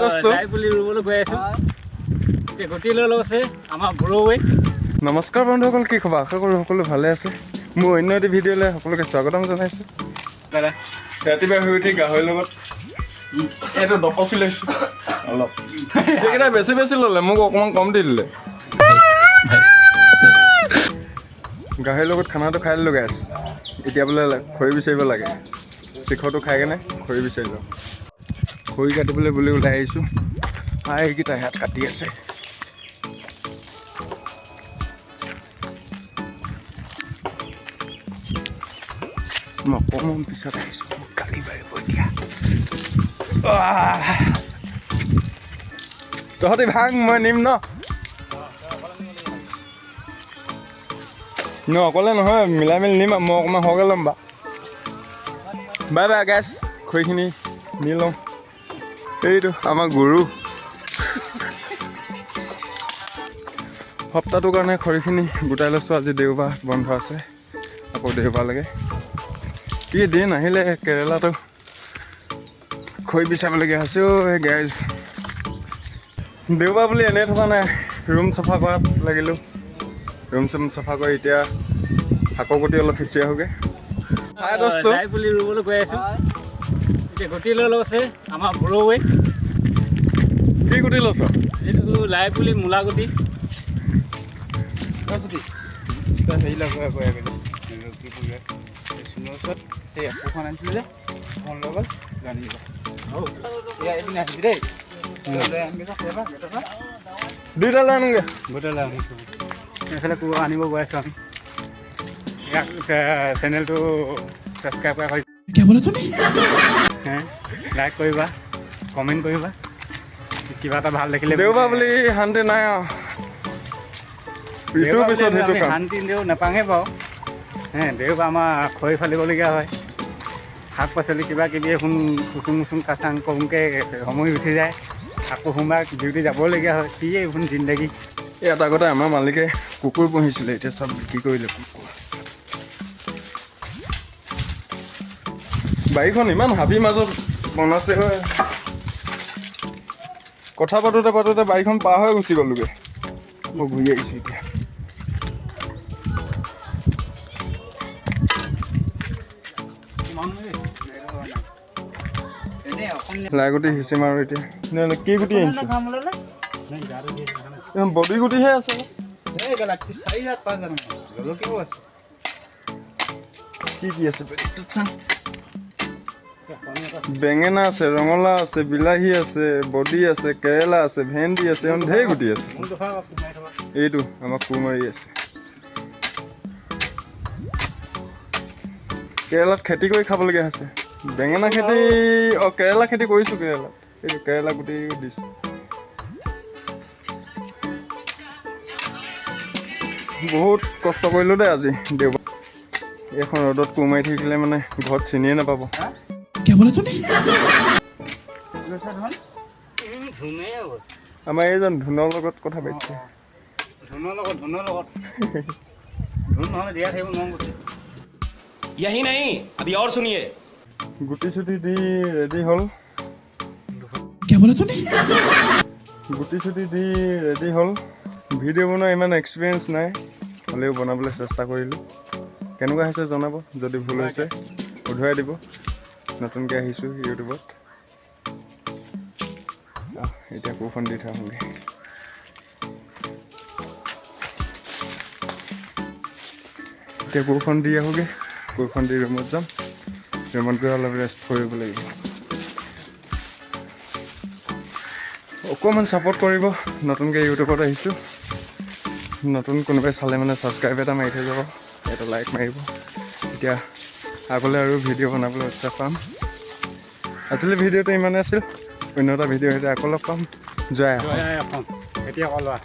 দোস্ত। যাই বুলি ৰুবলৈ গৈ আছোঁ। এতিয়া গুটি লৈ লৈছে আমাৰ বৰৌৱে। নমস্কাৰ বন্ধুসকল, কি খবৰ? আশা কৰোঁ সকলো ভালে আছে। মোৰ অন্য এটি ভিডিঅ'লৈ সকলোকে স্বাগতম জনাইছোঁ। দাদা। ৰাতিপুৱা শুই উঠি গাহৰিৰ লগত এইটো দপচি লৈছোঁ অলপ। সেইকেইটা বেছি বেছি ল'লে, মোক অকণমান কম দি দিলে। গাহৰিৰ লগত খানাটো খাই দিলোঁ গাইছ। এতিয়া বোলে খৰি বিচাৰিব লাগে। শিখৰটো খাই কেনে খৰি বিচাৰিলোঁ। খৰি কাটিবলৈ বুলি ওলাই আহিছোঁ। এইকেইটা ইয়াত কাটি আছে। মই অকণমান পিছত আহিছোঁ, মোক গালি পাৰিব এতিয়া। আহ! তহঁতি ভাং, মই নিম ন। ন, অকলে নহয়, মিলাই মেলি নিম। মই অকণমান সৰহকৈ ল'ম বা। বাই বাই গাইছ, খৰিখিনি নি লওঁ। এইটো আমাৰ গৰু। সপ্তাহটোৰ কাৰণে খৰিখিনি গোটাই লৈছোঁ। আজি দেওবাৰ, বন্ধ আছে, আকৌ দেওবাৰলৈকে। কি দিন আহিলে, কেৰেলাটো খৰি বিচাৰিবলগীয়া হৈছে। অ' গাইজ, দেওবাৰ বুলি এনেই থকা নাই, ৰুম চাফা কৰাত লাগিলোঁ। ৰুম চুম চাফা কৰি এতিয়া শাকৰ গুটি অলপ সিঁচি আহোঁগৈ। হাই দোস্ত। যাই বুলি ৰুবলৈ গৈ আছোঁ। এতিয়া গুটি লৈ লৈছে আমাৰ বৰৌৱে। কি গুটি লৈছ? এইটো লাই পুলি, মূলা গুটি। তই হেৰি লগ গৈ আগে কি বুলি চুনৰ ওচৰত সেই এপোখন আনিছিলো যে, সেইখন লৈ গ'ল জানিব। এয়া এদিন আহিবি দেই, তই লৈ আনিবি গেটৰ পৰা। দুইটা লৈ আনোগৈ। গোটেই লৈ আনিছোঁ। এইফালে কোৰ আনিব গৈ আছোঁ আমি। ইয়াক চেনেলটো ছাবস্ক্ৰাইব কৰা, লাইক কৰিবা, কমেণ্ট কৰিবা, কিবা এটা ভাল দেখিলে। দেওবাৰ বুলি শান্তি নাই আৰু, ইটোৰ দেওবাৰ পিছত বুলি সেইটো আমি কাম। শান্তি দিও নাপাওঁহে বাৰু। হে দেওবাৰ আমাৰ খৰি ফালিবলগীয়া হয়, শাক পাচলি কিবা কিবি এইখন খুচুং মুচুং কাচাং কৰোঁতে সময় গুচি যায়। আকৌ সোমবাৰ ডিউটি যাবলগীয়া হয়। কি এইখন জিন্দগী! ইয়াত আগতে আমাৰ মালিকে কুকুৰ পুহিছিলে, এতিয়া চব বিক্ৰী কৰিলে কুকুৰ। বাৰীখন ইমান হাবিৰ মাজত বনাইছে হয়। কথা পাতোঁতে পাতোঁতে বাৰীখন পাৰ হৈ গুচি গ'লোগৈ। মই ঘূৰি আহিছোঁ এতিয়া। এনেই অসম লাই গুটি সিঁচিম আৰু এতিয়া। নহ'লে কি গুটি আনিছোঁ? বডি গুটিহে আছে। 4 হাজাৰ 5 হাজাৰ জলকীয়াও আছে। কি কি আছে বেগটোত চাওঁ। বেঙেনা আছে, ৰঙালাও আছে, বিলাহী আছে, বডি আছে, কেৰেলা আছে, ভেন্দি আছে, এখন ঢেৰ গুটি আছে। এইটো আমাক কোৰ মাৰি আছে। কেৰেলাত খেতি কৰি খাবলগীয়া হৈছে। বেঙেনা খেতি, অঁ, কেৰেলা খেতি কৰিছোঁ কেৰেলাত। এইটো কেৰেলা গুটি দিছে। বহুত কষ্ট কৰিলোঁ দেই আজি দেওবাৰ। এইখন ৰ'দত কোৰ মাৰি থাকিলে মানে ঘৰত চিনিয়ে নাপাব। গৈছা ধন। আমাৰ এইজন ধুনৰ লগত কথা পাতিছে। ধুনৰ লগত, ধুনৰ লগত। ধুন নহ'লে জীয়াই থাকিব মন গৈছে। यही नहीं, अभी और सुनिए। গুটি চুটি দি ৰেডি হ'ল। গুটি চুটি দি ৰেডি হ'ল। ভিডিঅ' বনোৱা ইমান এক্সপিৰিয়েঞ্চ নাই, হ'লেও বনাবলৈ চেষ্টা কৰিলোঁ। কেনেকুৱা হৈছে জনাব, যদি ভুল হৈছে শুধৰাই দিব। নতুনকৈ আহিছোঁ ইউটিউবত। এতিয়া কোৰখন দি থৈ আহোঁগৈ। এতিয়া কোৰখন দি আহোঁগৈ। কোৰখন দি ৰুমত যাম। ৰুমত গৈ অলপ ৰেষ্ট কৰিব লাগিব। অকণমান ছাপৰ্ট কৰিব, নতুনকৈ ইউটিউবত আহিছোঁ। নতুন কোনোবাই চালে মানে ছাবস্ক্ৰাইব এটা মাৰি থৈ যাব, এটা লাইক মাৰিব। এতিয়া আগলৈ আৰু ভিডিঅ' বনাবলৈ উৎসাহ পাম। আজিলৈ ভিডিঅ'টো ইমানেই আছিল। অন্য এটা ভিডিঅ' সৈতে আকৌ লগ পাম। জয় অসম। জয় অসম। এতিয়া লোৱা।